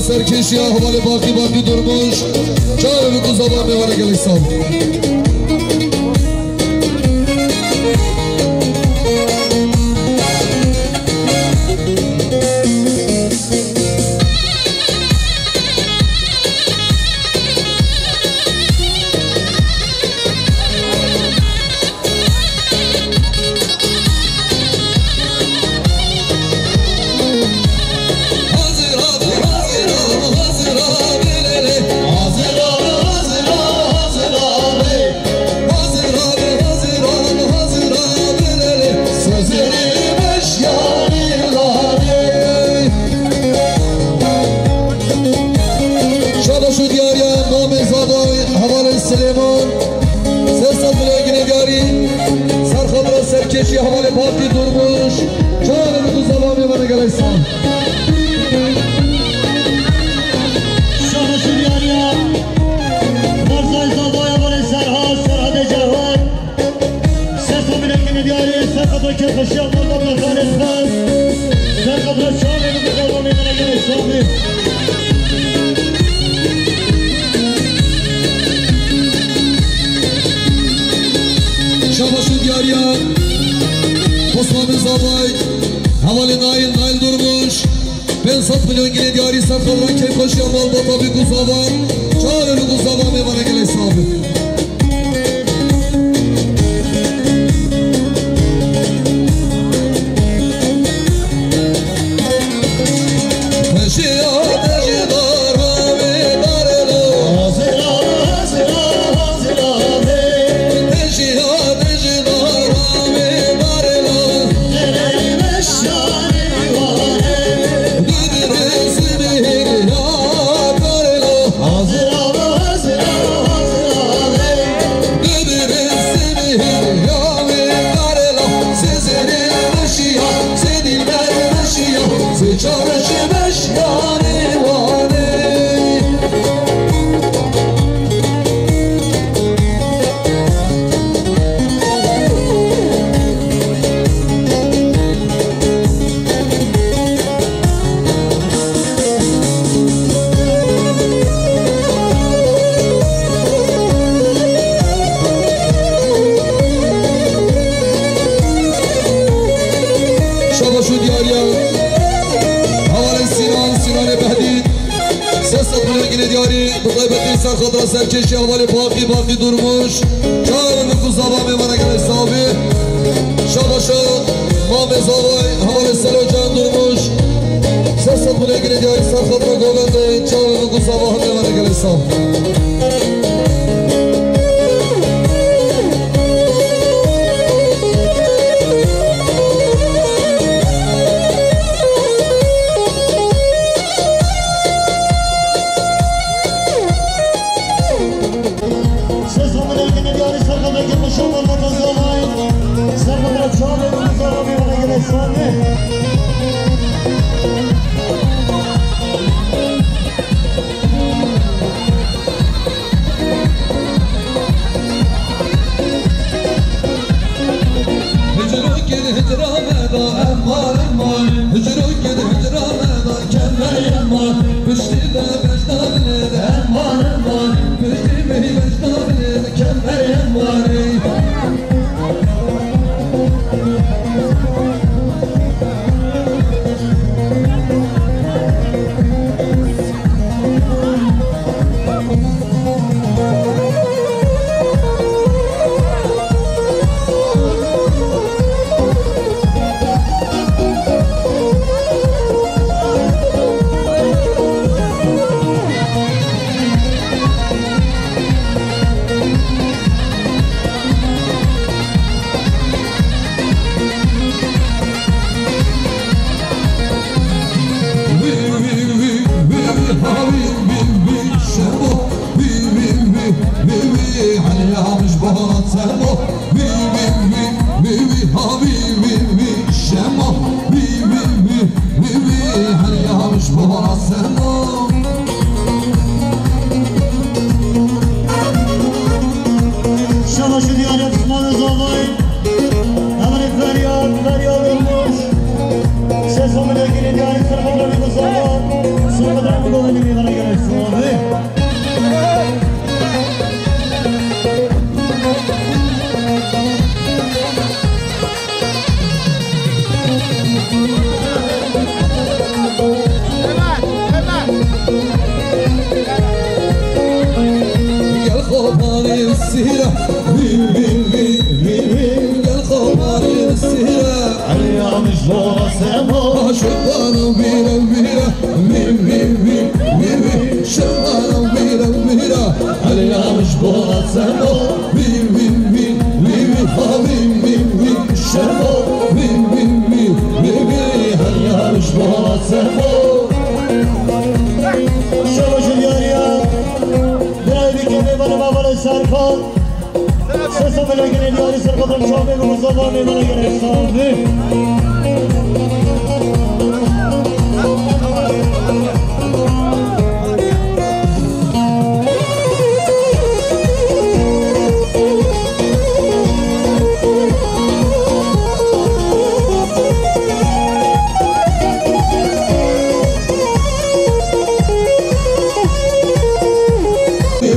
Serkêşiya hevalê Baqî, Baqî Durmuş, çavê min ku zava mêvane gelek sal. Şabaş û diyariya Mamê Zavay, hevalên Silêman. Sê sed milyon ginê diyarî, ser xatira serkêşiya hevalê Baqî Durmuş, çavê min ku zava mêvane gelek sal. Şabaş û diyariya Barzay Zavay, hevalê Serhat, Serhatê Cewher. Sê sed milyon ginê diyarî, ser xatira kêfxweşiya mala Metanê Xas. Ser xatira çavê min ku zava mêvane gelek sal. Şabaş û diyariya Osman Zavay, hevalê Nail, Nail Durmuş, pênc sed milyon ginê diyarî ser xatira kêfxweşiya malbata wî ku zava, çavê wî ku zava mêvane gelek sal. Şabaş û diyariya hevalên Sinan, Sinanê Behdî. Sê sed milyon ginê diyarî, bi taybetî ser xatira serkêşiya hevalê Baqî, Baqî Durmuş. Çavê min ku zava mêvane gelek sal bî. Şabaşa Mamê Zavay, hevalê Selo Can Durmuş. Sê sed milyon ginê diyarî ser xatira govendê, çavê min ku zava mêvane gelek sal. Hicrokên hicra me da emar emar. Hicrokên hicra me da kemer emar. Piştî de beşdar lê de emar emar. Piştî me beşdar lê de kemer emar. Şabaş û diyarê Osman Zavay. Hevalê Feryal, Feryal Durmuş. Sê sed milyon ginê diyarî ser xatira wî ku zava. Ser xatira wî ku zava. Sihra, wî, wî, wî, wî, wî, gel xamarê sihra. Elî amij bona sema. Aşıklarım bira, bira, wî, wî, wî, wî, wî. Şırlarım bira, bira. Elî amij bona sema. Wî, wî, wî, wî, wî, ha, wî, wî, wî. Şema, wî, wî, wî, wî, wî. Elî amij bona sema. Şema şu diyarî ya. Birayê dîkê mêvanê ma valê Serkan. Sesa melekê diyarî Serkan çavê bi Mustafa mêvanê gelek sağ ol. Wî,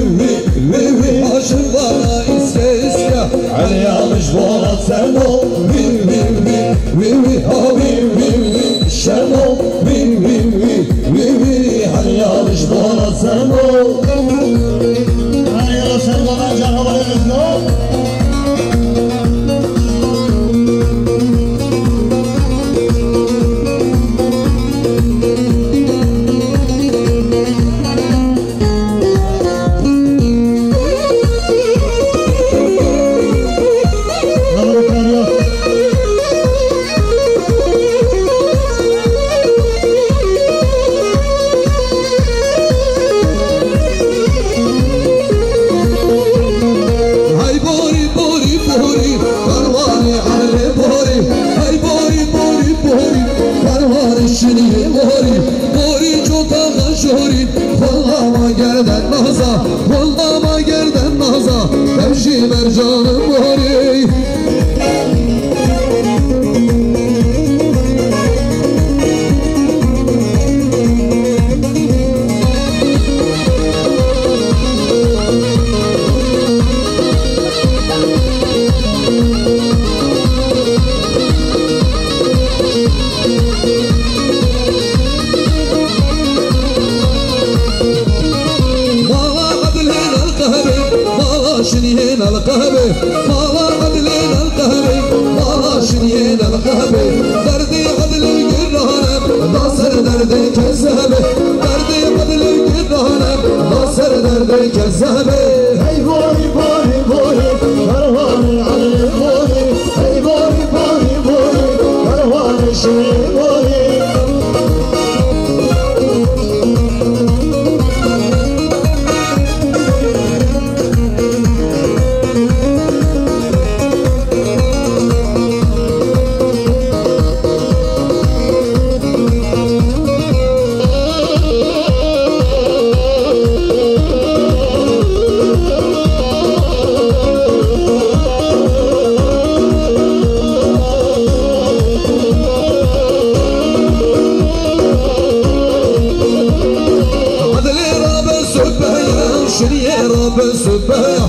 wî, wî, aşıklara iske, iske. Elî amij bona sema. Wî, wî, wî, wî, wî, ha, wî, wî, wî, şema. Wî, wî, wî, wî, wî, elî amij bona sema. Elî amij bona sema. Hey borî, borî, borî, perwanê erê borî. Hey borî, borî, borî, perwanê şinî borî. Borî cota xejorî, xwelama gerden naza, xwelama gerden naza, ev jî mercanê borî. Mala Edilê nal qehbê, mala şiniyê nal qehbê, mala Edilê nal qehbê, mala şiniyê nal qehbê. Derdê Edilê giran e, da ser derdê kezebê. Derdê Edilê giran e, da ser derdê kezebê. Hey borî, borî, borî, perwanê Edilê borî. Hey borî, borî, borî, perwanê şiniyê borî. Edilê rabe subeya, şiriyê rabe subeya.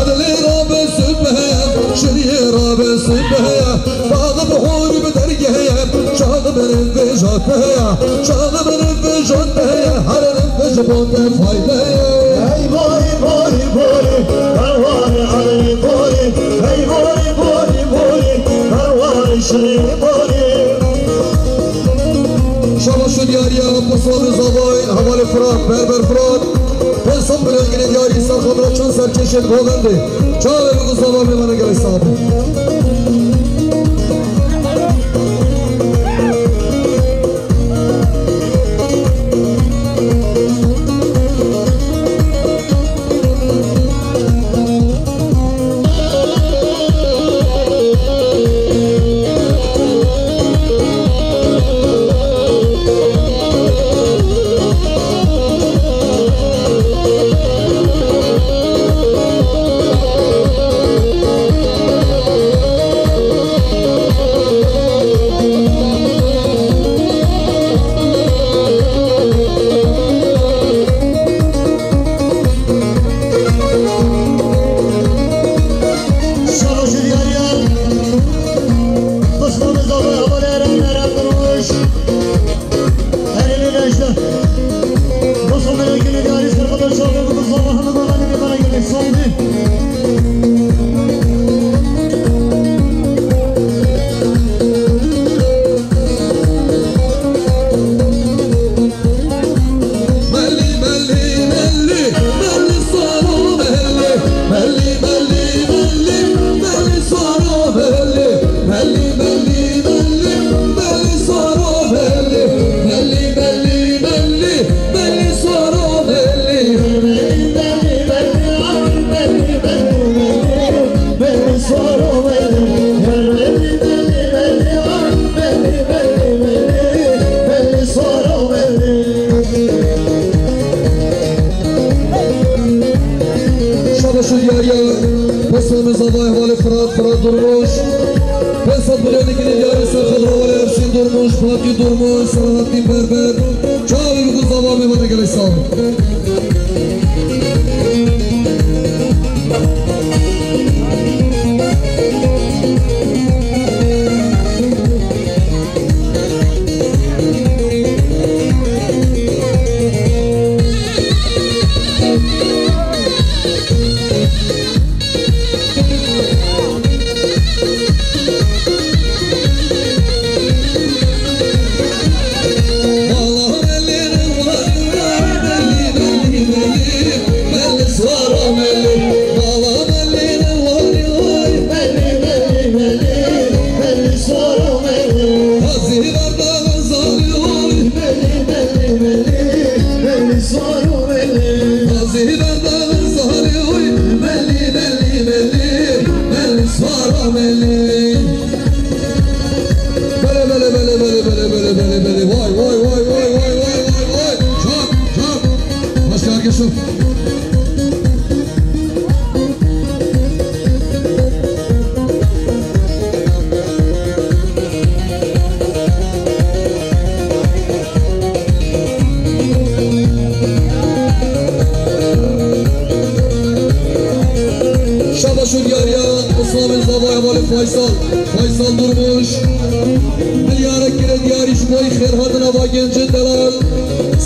Edilê rabe subeya, şiriyê rabe subeya. Bax bihorî bi dergehê, çaxî bi rêvêja te ya, çaxî bi rêvêja te ya, her rêvêj bo te fayde ye. Hey borî, borî, borî, perwanê Edilê borî. Hey borî, borî, borî, perwanê şiniyê borî. Şaba şu diyariya, Mustafa Zavay, hevalê Firat, Berber Firat. Pênc sed milyon ginê diyarî ser xatira çend serkêşên govendê. Çavê bi Mustafa mêvanê gelek sax bin. Sami Zava, hevalê Firat, Firat Durmuş. Behzat Biryani, gelê diyarê ser xebra wale Ersîn Durmuş, Fatî Durmuş, Selahattîn Berber. Çavê bikû Zava, mêvana gelek sağ ol. Belê, belê, belê. Vay, vay, vay. Çak, çak. Başka herkes yok. Şabaş û diyariya Îslamê Zava, hevalê Faysal, Faysal Durmuş. Milyarek kire diyarî ji bo xêrhatina va gencên delal.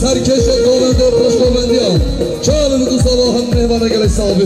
Serkêşe govende, piştgovendiya. Çavê bikû Zava hem mêvana gelek sağ bî.